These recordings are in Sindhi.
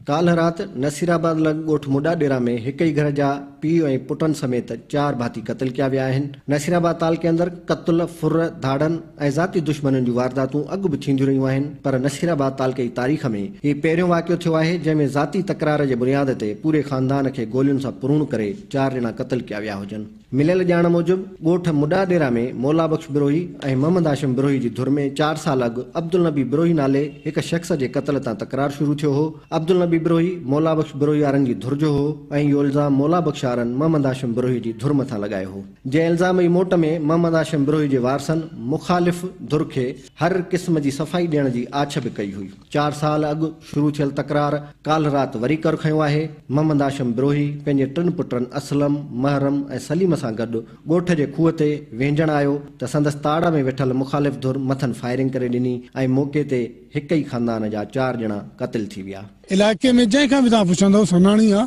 ڪالهه رات نصيرآباد لڳ ڳوٺ مڏاڏيرا ۾ هڪ ئي گهر جا پيء ۽ پٽن سميت چار ڀاتي قتل ڪيا ويا آهن. نصيرآباد تعلقي اندر قتل، ڦر، ڌاڙن ۽ ذاتي دشمنين جون وارداتون اڳ به ٿينديون رهيون آهن پر نصيرآباد تعلقي جي تاريخ ۾ هي پهريون واقعو ٿيو آهي جنهن ۾ ذاتي تڪرار جي بنياد تي پوري خاندان کي گولين سان پروڻ ڪري چار ڄڻا قتل ڪيا ويا هجن. مليل ڄاڻ موجب ڳوٺ مڏاڏيرا ۾ مولا بخش بروهي ۽ محمد هاشم بروهي جي ڌر ۾ چار سال اڳ عبدالنبي بروهي نالي هڪ شخص جي قتل تان تڪرار شروع ٿيو هو. عبدالنبي بروهي مولا بخش بروهي وارن جي ڌر جو هو ۽ اهو الزام مولا بخش وارن محمد هاشم بروهي جي ڌر مٿان لڳايو هو. جنهن الزام جي موٽ ۾ محمد هاشم بروهي جي وارثن مخالف ڌر کي هر قسم جي صفائي ڏيڻ جي آڇ به ڪئي هئي. چار سال اڳ شروع ٿيل تڪرار ڪالهه رات وري ڪر کنيو آهي. محمد هاشم بروهي پنهنجي ٽن پٽن اسلم، محرم ۽ سليم سان گڏ ڳوٺ جي کوهه تي وهنجڻ آيو ته سندس تاڙ ۾ ويٺل مخالف ڌر مٿن فائرنگ ڪري ڏني ۽ موقعي تي هڪ ئي خاندان جا چار ڄڻا قتل ٿي ويا. علائقي ۾ جنهن کان به توهان پڇندؤ سناڻي آ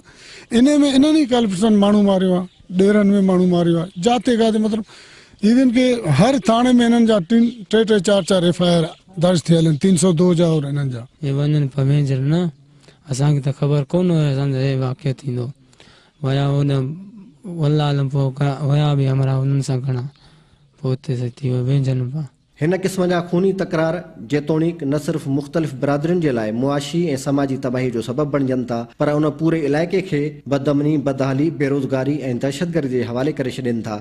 انهي ۾ انهن ئي ڪلپسن ماڻهو ماريو آ ڏيرن ۾ ماڻهو ماريو آ جاتي ڪاتي مطلب ايون ڪي هر ٿاڻي ۾ انهن جا ٽن ٽي ٽي چار چار ايف I R درج ٿيل آهن تين سو دو جا اور انهن جا. هي وڃن پيا وينجهر نه اسان کي ته خبر ڪونه هئي اسان جو هي واقعو ٿيندو ويا هوڏانهن والله عالم پوء ويا به همراهه انهن سان گهڻا پوء اتي سي ٿي ويو وينجهن پيا. هن قسم جا خوني تڪرار جيتوڻيڪ نه صرف مختلف برادرين جي لاء معاشي ۽ سماجي تباهي جو سبب بڻجن ٿا پر ان پوري علائقي کي بدامني، بدحالي، بيروزگاري ۽ دهشتگردي جي حوالي ڪري ڇڏين ٿا.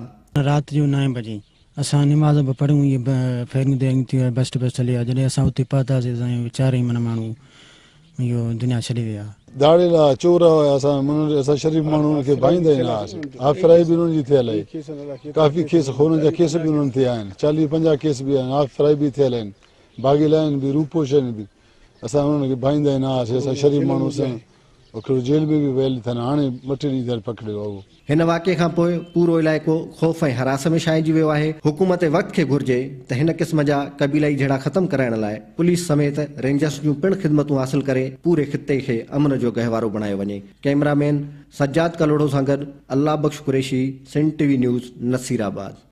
رات جو نائين بجي اسان نماز به پڙهيون اهي فيريون ديريون ٿي ويا بسٽ بسٽ هلي ويا جڏهن اسان اتي پهتاسين اسان جا چارئي معنيٰ ماڻهو اهو دنيا ڇڏي ويا. ڌاڙيل ها چور هيا اسان اسان شريف ماڻهو انهن کي ڀائيندا ئي نه هئاسين ها فرائي به انهن جي ٿيل آهي ڪافي کيس خونن جا کيس به انهن تي آهن چاليهه پنجاهه کيس به آهن هاف فرائي به ٿيل آهن باغيل آهن به روپوش آهن به اسان انهن کي ڀائيندا ئي نه هئاسين اسان شريف ماڻهو اسان هڪڙو جيل ۾ به ويل اٿن هاڻي ٻه ٽي ڏينهن ٿيا آهن پڪڙيو آهي اهو. هن واقعي کان پوء پورو علائقو خوف ۽ هراس ۾ ڇانئجي ويو آهي، حڪومت وقت کي گهرجي ته هن قسم جا قبيلائي جهيڙا ختم ڪرائڻ لاء پوليس سميت رينجرز جون پڻ خدمتون حاصل ڪري پوري خطي کي امن جو گهوارو بڻايو وڃي، ڪئميرا مين سجاد ڪلهوڙو سان گڏ Allah Bakhsh Qureshi, Sindh T V news, Nasirabad.